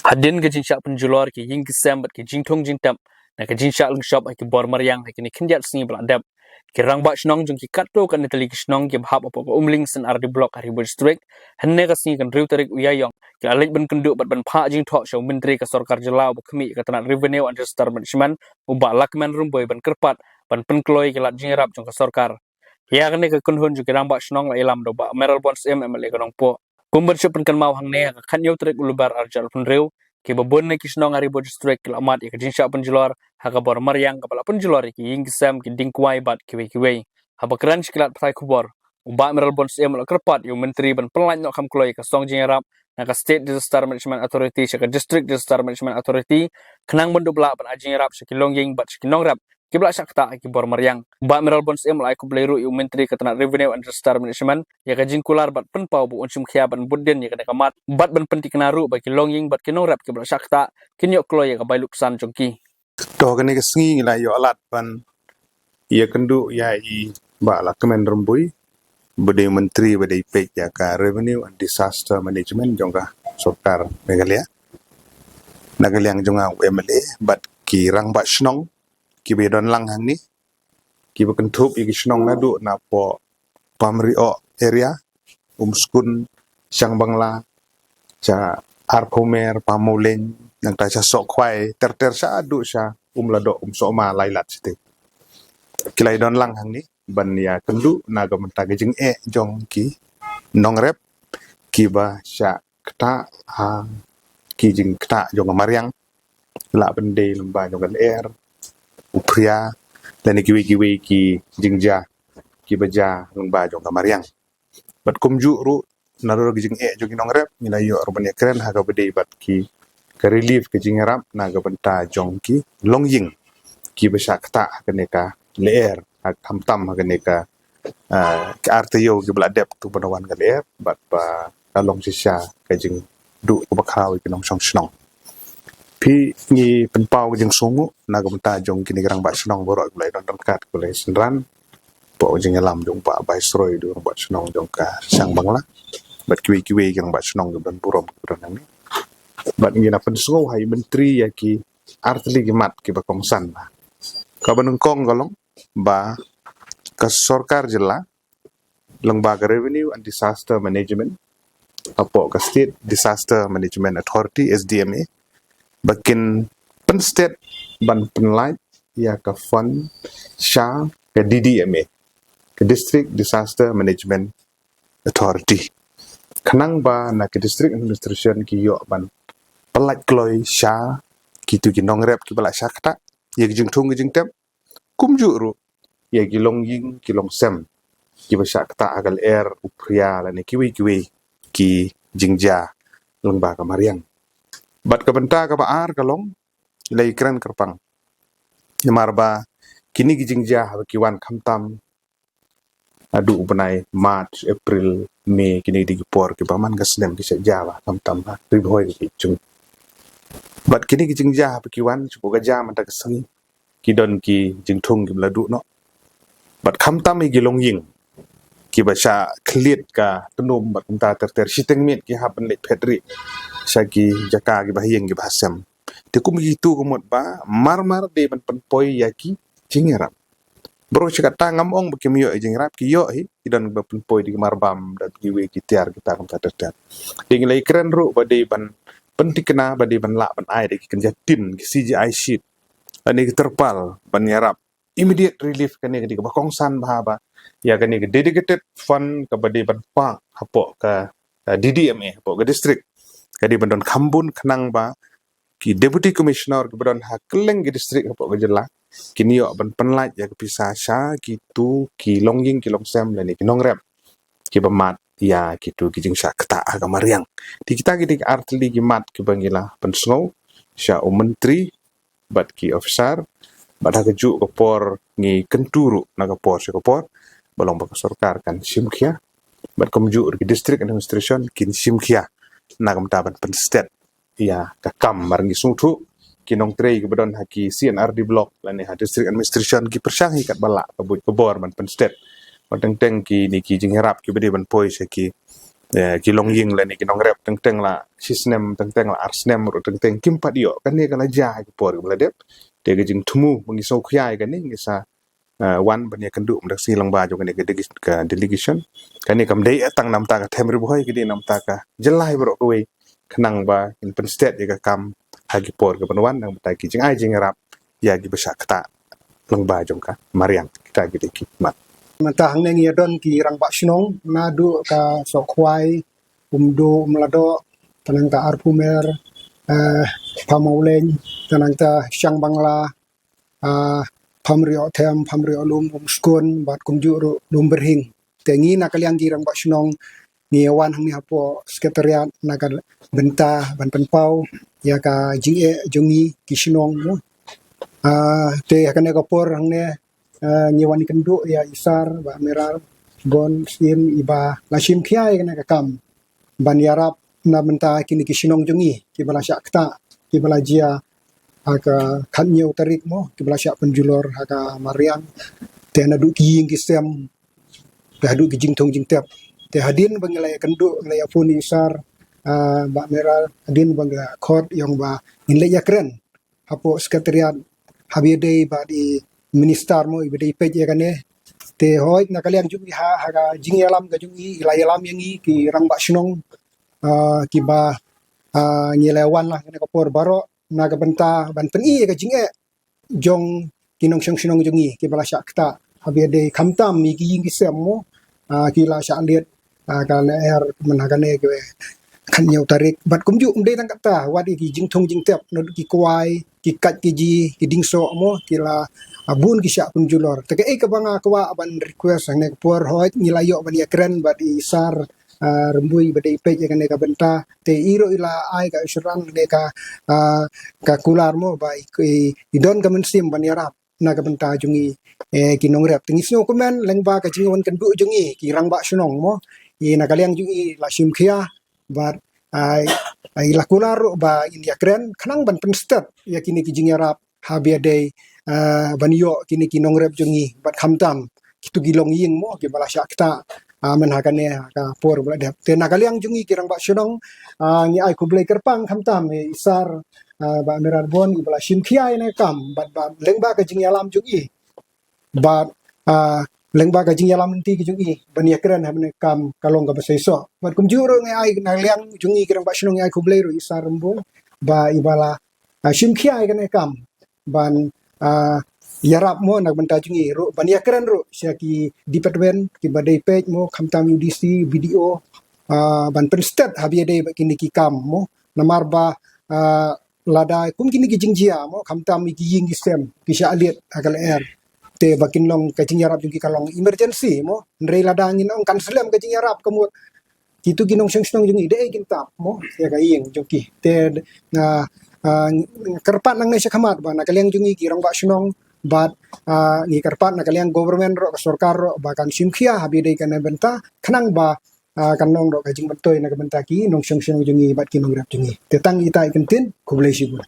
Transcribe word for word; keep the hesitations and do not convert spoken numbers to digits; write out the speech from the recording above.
Hadien ka jingshah pynjulor ki ïing ki sem bad ki jingthung jingtep na ka jingshah lyngshop ha ki bor mariang ha kine khyndiat sngi ba la dep, ki rangbah shnong jong ki katto katne tylli ki shnong kiba hap hapoh ka Umling C&RD Block ha Ri Bhoi District, hynne ka sngi ka hynriew tarik u Ïaïong, ki la leit ban kynduh bad ban phah jingthoh sha u Myntri ka Sorkar Jylla uba khmih ïa ka tnat Revenue and Disaster Management, u Bah Lahkmen Rymbui, ban kyrpad ban pynkloi ïa ki lad jingïarap jong ka sorkar. Ïa kane ka kynhun jong ki rangbah shnong la ïalam da u Bah Mayralborn Syiem, MLA ka Nongpoh. Kumba shu pynkynmaw hangne, ha ka khathynñiew tarik u Lber arhajar arphew hynriew, kiba bun na ki shnong ha Ri Bhoi District ki la mad ïa ka jingshah pynjulor ha ka bor mariang kaba la pynjulor ïa ki ïing ki sem, ki dieng kwai bad kiwei kiwei. Haba kren sha ki lad pathai khubor, u Bah Mayralborn Syiem u la kyrpad ïa u Myntri ban pynlait noh kham kloi ïa ka song jingïarap na ka State Disaster Management Authority sha ka District Disaster Management Authority, khnang ban dup lah ban ai jingïarap sha ki longïing bad sha ki nongrep kiba la shah ktah ha ki bor mariang. Bah Mayralborn Syiem u la ai khublei ruh ïa u Myntri ka tnat Revenue and Disaster Management ïa ka jingkular bad pynpaw ba un shim khia ban bud dien ïa kane ka mat, bad ban pynthikna ruh ba ki longïing bad ki nongrep kiba la shah ktah kin ïoh kloi ïa ka bai luksan jong ki. To, ha kane ka sngi ngi la ïoh lad ban ïakynduh ïa i Bah Lahkmen Rymbui, ba dei u Myntri ba dei peit ïa ka Revenue and Disaster Management jong ka Sorkar Meghalaya, na ka liang jong nga u MLA bad ki rangbah shnong kiba ïadon lang hangne, kiba kynthup ïa ki shnong naduh napoh Pamrioh area, Umskun, Shangbangla, sha Arphumer, Pamuleng, nangta sha Sohkhwai, ter ter shaduh sha Umladoh, Umsohma, Laitlad shiteng. Ki la ïadon lang hangne ban ïakynduh na ka bynta ka jingeh jong ki nongrep kiba shah ktah ha ki jingktah jong ka mariang, lah ban dei lyngba jong ka lyer, u phria, lane kiwei kiwei ki jingjia kiba jia lyngba jong ka mariang. Bad kumjuh ruh, nadong ki jingeh jong ki nongrep, ngi la ïoh ruh ban ïakren ha kaba dei bad ki, ka relief, ka jingïarap na ka bynta jong ki longïing kiba shah ktah ha kane ka lyer, ha khamtam ha kane ka, ah, ka ar taïew kiba la dep tu ban wan ka lyer, bad ba ka long shisha ka jingduh kaba khraw ïa ki nongshong shnong. Phi, ngi pynpaw ka jingsngewnguh na ka bynta jong kine ki rangbah shnong baroh kiba la ïadon ryngkat, kiba la ïasynran hapoh ka jingïalam jong u Bah Viceroy, u rangbah shnong jong ka Shangbangla, bad kiwei kiwei ki rangbah shnong kiba don burom kiba don hangne. Bad ngi la pynsngew ha i Myntri ïa ki ar tylli ki mat kiba kongsan. Kaba nyngkong ka long ba ka Sorkar Jylla, lyngba ka Revenue and Disaster Management, hapoh ka State Disaster Management Authority, SDMA, ba kin pynsted ban pynlait ïa ka fund sha ka DDMA, ka District Disaster Management Authority, khnang ba na ka District Administration ki ïoh ban pynlait kloi sha kito ki nongrep kiba la shah ktah ïa ki jingthung ki jingtep, kumjuh ruh ïa ki longïing ki longsem kiba shah ktah ha ka lyer, u phria, lane kiwei kiwei ki jingjia lyngba ka mariang. Bad ka bynta kaba ar ka long, ngi la ïakren kyrpang, namar ba kine ki jingjia haba ki wan khamtam naduh u bnai March, April, May, kine ki dei ki por kiba man ka snem ki shah jia ba khamtam ha Ri Bhoi ka jong. Bad kine ki jingjia haba ki wan, shu ka jia mynta ka sngi, ki don ki jingthung kiba la duh noh. Bad khamtam ïa ki longïing kiba shah khlieh ka tnum bad kumta ter ter, shiteng miet ki hap ban leit phet rieh sha ki jaka kiba ha ïing kiba ha sem. Te kum kito ka mut ba mar mar dei ban pynpoi ïa ki jingïarap. Baroh shi katta, ngam ong ba kim ïoh ïa jingïarap, ki ïoh hi, ki don ba pynpoi da ki marbam, da kiwei ki tiar kita kumta ter ter. Te ngi la ïakren ruh ba dei ban pynthikna, ba dei ban lah ban ai da ki kynja tin, ki CGI sheet, lane ki terpal ban ïarap immediate relief. Kane ka dei kaba kongsan bha ba ïa kane ka dedicated fund kaba dei ban pah hapoh ka, uh, DDMA, hapoh ka district, ka dei ban don kham bun, khnang ba ki Deputy Commissioner kiba don ha kylleng ki district hapoh ka jylla kin ïoh ban pynlait ïa ka pisa sha kito ki longïing ki longsem lane ki nongrep kiba mad ïa kito ki jingshah ktah ha ka mariang. Te kita ki dei ki ar tylli ki mat kiba ngi la pynsngew sha u Myntri bad ki officer, bad ha kajuh ka por ngi kyntu ruh na ka por sha ka por ba long ba ka sorkar kan shim khia, bad kumjuh ruh ki District Administration kin shim khia na ka bynta ban pynsted ïa ka kam. Mar ngi sngewthuh, ki nongtrei kiba don ha ki C&RD Block lane ha District Administration ki pyrshang hi katba lah ka buit ka bor ban pynsted. Bad teng teng kine ki jingïarap kiba dei ban poi sha ki eh, ki longïing lane ki nongrep teng teng la shi snem, teng teng la ar snem ruh teng teng kim pat ïoh. Kane ka la jia ha ki por kiba la dep. Te ka jingthmu ba ngi sngewkhia ïa kane, ngi sa, eh, wan ban ïakynduh mynta ka sngi lyngba jong kane ka degi-, ka delegation. Kane kam dei tang namta ka Them Ri Bhoi, ka dei namta ka jylla baroh kawei, khnang ba kin pynstet ïa ka kam ha ki por kiban wan, namta ki jingai jingïarap ïa kiba shah ktah lyngba jong ka mariang. Kita ki dei ki mat. Mynta hangne ngi ïa don ki rangbah shnong naduh ka Sohkhwai, Umdo, Umladoh, te nangta Arphumer, eh, Pamawleng, te nangta Shangbangla, ah, Pamriohthem, Pamriohlum, Umskun, bad kumjuh ruh Lumbyrhing. Te ngi na ka liang ki rangbah shnong ngi ïa wan hangne hapoh Secretariat na ka bynta ban pynpaw ïa ka jingeh jong ngi ki shnong, mo. Ah, te ha kane ka por hangne, ah, ngi wan ïakynduh ïa i Sar Bah Mayralborn Syiem iba la shim khia ïa kane ka kam ban ïarap na bynta kine ki shnong jong ngi kiba la shah ktah, kiba la jia ha ka khathynñiew tarik, mo, kiba la shah pynjulor ha ka mariang. Te naduh ki ïing ki sem, te haduh ki jingthung jingtep. Te hadien ba ngi la ïakynduh, la ïaphone ïa i Sar, ah, Bah Mayral, hadien ba ngi la khot ïa u ba ngin leit ïakren hapoh Secretariat, haba ïadei bad i Minister, mo, iba dei peit ïa kane. Te hooid, na ka liang jong i ha, ha ka jingïalam ka jong i, i la ïalam ïa ngi ki rangbah shnong, ah, kiba, ah, ngi la wan la kane ka por baroh na ka bynta ban pyni ïa ka jingeh jong ki nongshong shnong jong ngi kiba la shah ktah, haba ïadei khamtam ïa ki ïing ki sem, mo, ah, ki la shah leit, ah, ka lyer mynta kane ka khathynñiew tarik. Bad kumjuh ym dei tang katta, wat ïa ki jingthung jingtep naduh ki kwai, ki kait ki ji, ki dieng soh, mo, ki la, ah, bun ki shah pynjulor. Te kaei kaba nga kwah ban request hangne ka por, hooid ngi la ïoh ban ïakren bad i Sar, ah, Rymbui ba dei peit ïa kane ka bynta. Te i ruh i la ai ka assurance ne ka, ah, ka kular, mo, ba i, i, i don ka mynsiem ban ïarap na ka bynta jong ngi, eh, ki nongrep. Te ngi sngew kumne lyngba ka jingwan kynduh jong ngi ki rangbah shnong, mo, i na ka liang jong i la shim khia bad, ah, i la kular ruh ba in ïakren khnang ban pynstet ïa kine ki jingïarap haba ïadei, ah, ban ïoh kine ki nongrep jong ngi bad khamtam kitu ki longïing, mo, kiba la shah ktah, ah, mynta ha kane ka por ba la dep. Te na ka liang jong ngi ki rangbah shnong, ah, ngi ai khublei kyrpang khamtam ïa i Sar, ah, Bah Mayral Born iba la shim khia ïa kane ka kam bad, bad lyngba ka jingïalam jong i bad, ah, lyngba ka jingïalam lynti ka jong i ban ïakren ha kane ka kam ka long kaba seisoh. Bad kumjuh ruh ngi ai na ka liang jong ngi ki rangbah shnong ngi ai khublei ruh i Sar Rymbui ba iba la, ah, shim khia ïa kane ka kam ban, ah, ïarap, mo, na ka bynta jong ngi ruh ban ïakren ruh sha ki department kiba dei peit, mo, khamtam U D C, B D O, ah, ban pynstet haba ïadei bad kine ki kam, mo, namar ba, ah, lada kum kine ki jingjia, mo, khamtam ïa ki ïing ki sem ki shah leit ha ka lyer, te ba kin long ka jingïarap jong ki ka long emergency, mo. Hynrei lada ngin ong kan slem ka jingïarap ka mut kitu ki nongshong shnong jong ngi dei kin tap, mo, ïa ka ïing jong ki. Te, ah, ah, kyrpad nangne sha khmat ba na ka liang jong ngi ki rangbah shnong bad, ah, ngi kyrpad na ka liang government ruh, ka sorkar ruh ba kan shim khia haba ïadei kane ka bynta khnang ba, ah, kan long ruh ka jingmyntoi na ka bynta ki nongshong shnong jong ngi bad ki nongrep jong ngi. Te tang ita i kyntien, khublei shibun.